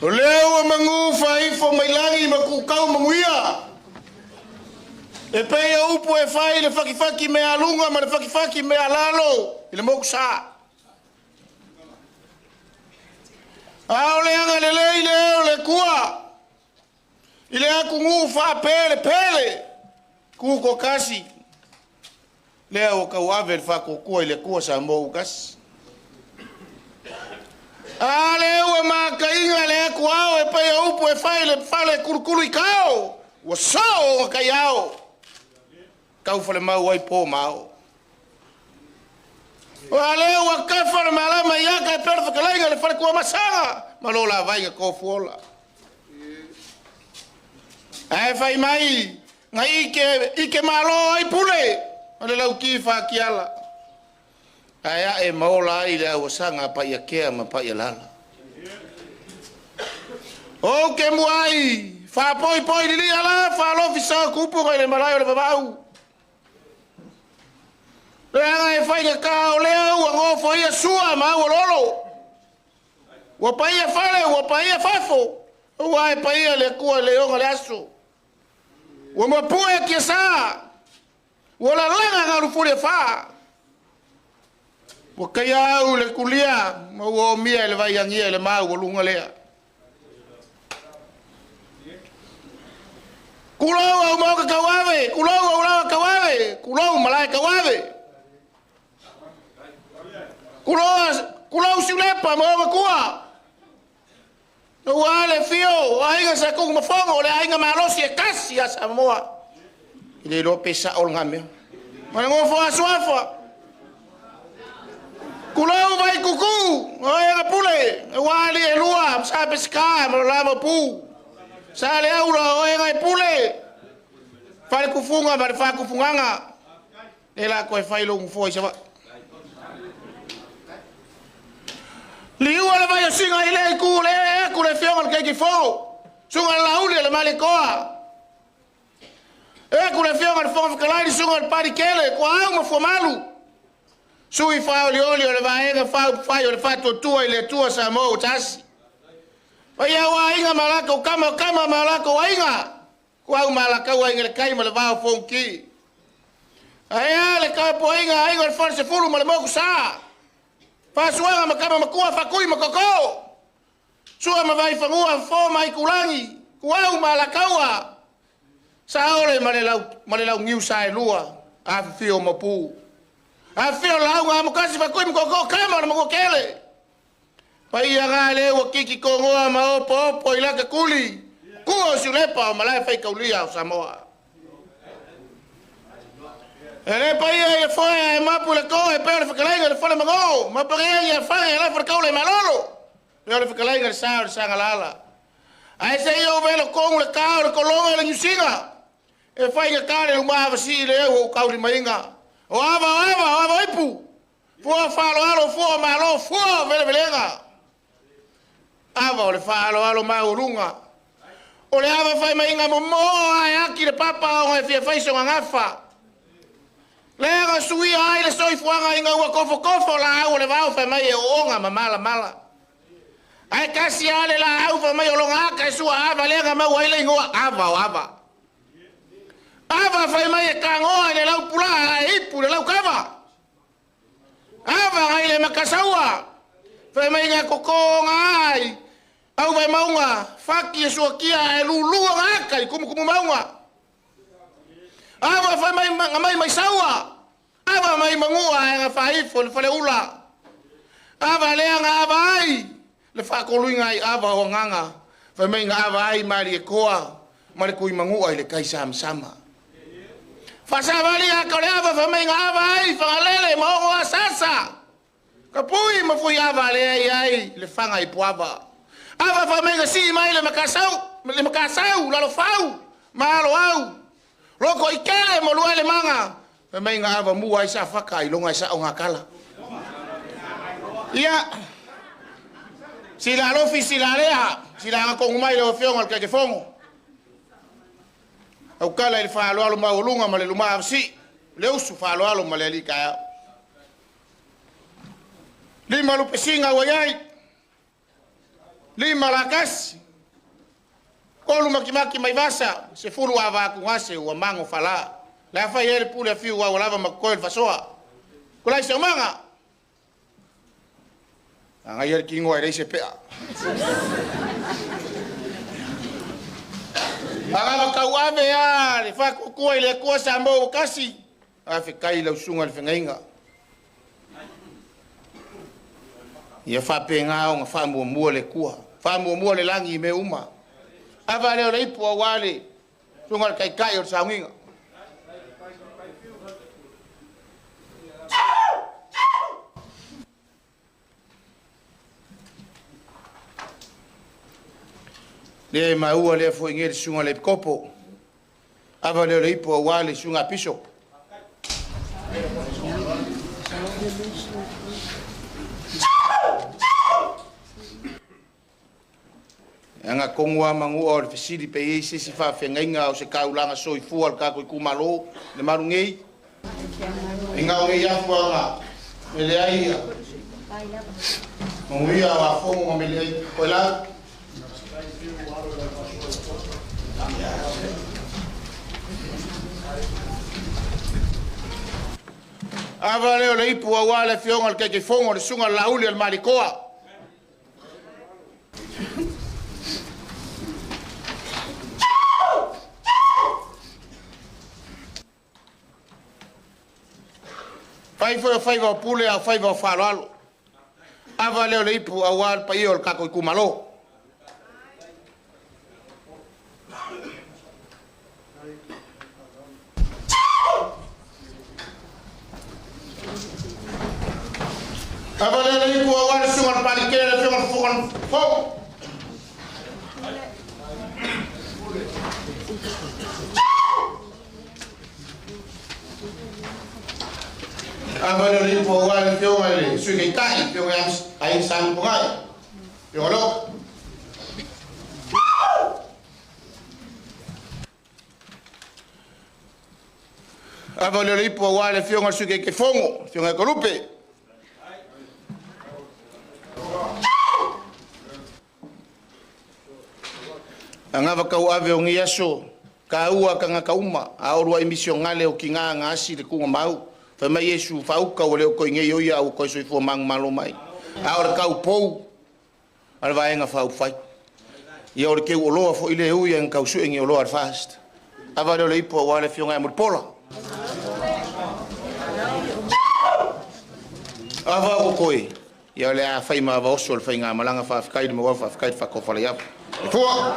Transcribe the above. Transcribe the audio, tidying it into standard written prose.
O lea ua magū faaifo mai lagi ma kukau manuia. E pei o upu e fai i le fakifaki mea aluga ma le fakifaki mea lalo i le moku sa. A o le agalelei lea o le Atua i le atunuu faapelepele tutoatasi lea ua tauave le faatuatua i le Atua Samoa ua tasi. A lea ua mataina le atuao e pei o upu e fai i le fale tulutulu i tao, ua soo ona taiao, tau falemau ai po ma ao. A lea ua tafa le malama i ata e pei o le fetalaiga i le faletuamasaga ma lo la vai na tofuola. Ae fai mai na ike, ike malo ai pule o le lauti fatiala. Ae ae ma ola ai le auasaga a Paiakea ma Paialala. Ou te muai faapoipoi lilia la faalofi sao tupu i le malae o le vavau. Leaga e faigata o lea ua nofoia sua ma auoloolo. Ua paia fale, ua paia fafo, ua e paia le Atua i le oga le aso. Ua mapue tiasa, ua lalaga galufuli e fā. Ua kaia au le kulia ma ua omia i le vai agia i le mau ua luga lea. Kulou au maoka tauave, kulou au lawa tauave, kulou malae tauave. Kulou, kulou siulepa ma oga tua. Ua le fio o aiga sa tugu mafogo o le aiga malosi e tasi a Samoa. I le iloa pe sao lena mea. Ma le nofo a suafa. Kulou vai kuku, o aiga pule, ua ali e lua, sa pesika ma lo lama pu. Sa le aula o aiga e pule. Fale kufuga ma le fakufugaga. E la koe fai lo ngufo i sawa. Liua le vai o singa i le ku le e aku le fionga le keiki fo. Sunga le lauli le male koa. E aku le fionga le fonga whakalai sunga le pari kele. Kua au ma fuamalu. Sui whao li oli o le vaega whau whai o le whatuatua i le Atua Samoa ua tasi. Paia ua aiga ma lako kama kama ma lako aiga. Kua au ma lako aiga le kai ma le vao fonki. Ae le kapoaiga aiga o le fale sefulu ma le moku sa. Fasuaga ma kama makua fakui ma koko. Sua ma vai fangua fo mai kulangi. Kuau ma lakaua. Sa ole ma le lau, ma le lau niu sa e lua. A fio mapu. A fio lau ngā mokasi fakui ma koko kama na makua kele. Paia ngā le ua kiki kongoa ma opo opo i laka kuli. Kua o siulepa o malae whai kaulia o Samoa. E le paia i le foe e mapu le koe e peo le whakalaiga le fale mango. Maparia i a whange e la whakaule malolo. Peo le whakalaiga le sa o le sangalala. Ae se i o velo kongu le kao le kolonga le nyusinga. E whainga ka le luma wasi le au o kauri mainga. O ava o ava o ava ipu. Fua whalo alo fua malo fua vele velenga. Ava o le whalo alo maulunga. O le ava whai mainga mo ae aki le papa o ngai fia whaiso ngā ngafa. Leaga suia ai le soifuaga ina ua kofokofo laau o le vao fai mai e ooga ma malamala. Ae kasi lava le laau fai mai o loga aka e sua ava lea na maua ai le igoa ava o ava. Ava fai mai e kagoa i le laupulaa ae ipu i le laukava. Ava gai le makasaua fai mai na kokoga ai au vai mauga faki e suakia ae lulua ga aka i kumukumu mauga. Ava fai mai nga mai mai saua. Ava mai mangua e nga faifo le faleula. Ava lea nga ava ai le faakoluiga ai ava o agaga. Fai mai nga ava ai mali e koa ma le kui mangua i le kai samasama. Faasavali aka o le ava fai mai nga ava ai fagalele ma ogo asasa. Ka pui ma fui ava lea i ai le faga i puava. Ava fai mai nga sii mai le makasau, le makasau lalo fau ma alo au. Loko i kele mo lua le manga. Fai mai nga ava mua ai sa whaka i longa i sa o ngā kala. Ia, sila alofi sila lea, sila nga kongu mai le wafionga le keke fongo. Au kala i le whaaloalo maualunga ma le luma awasi, le usu whaaloalo ma le alika au. Lima lupe singa ua iai. Lima lakasi. Kolu makimaki mai vasa, 10 ava aku ngase ua mango fala. Le afa i le pule a fiu au lava makoe le fasoa. Kulai se omanga. Anga ia le kingo ai reise pea. Anga makau ave a le whakukua i le kua sa mou kasi. A whikai lau sunga le whengainga. Ia whapenga o ngā whamuamua le kua. Whamuamua le langi i me uma. Ava leo le ipu a wale. Sunga le kaikai o le saunginga. Le maua le fo inge le sunga le kopo. Ava leo le ipu a wale sunga piso. Anga kongua mangua o le fesili pe i se si whawhengainga o se kaulanga soifua le kako i kumalo le maru ngei. Inga o ngei afu anga mele ai ia. Manguia o afongo nga mele ai. Koe la. Ava leo le ipu au ale fionga le keke fongo le sunga lauli al malikoa. Fai foi o faiva o pule au faiva o faloalo. Ava leo le ipu au al paio o le kako i kumalo. Ava leo le ipu au al sunga le palikele le fionga le fukan fo. Ava leo le ipu au al fionga le sui kei tai fionga ai sang pongai. Fionga lo. Ava leo le ipu au al fionga le sui kei fongo fionga kolupe. Anga vakau ave o ngi aso, ka ua ka ngā kauma, a orua emisio ngale o ki ngā ngā asi le kunga mau. Whai mai Yesu whauka o leo koi ngei oia au koi soifua mangu malo mai. A ora kau pou, ara vaenga whau whai. Ia ora keu oloa fo ile ui ang kau sue ngi oloa ar fast. Ava leo le ipo a wale fionga e muripola. Ava o koi. Ia le a whai ma vaoso le whai ngā malanga whawhikai le mawa whawhikai le whakofale iau. E fua!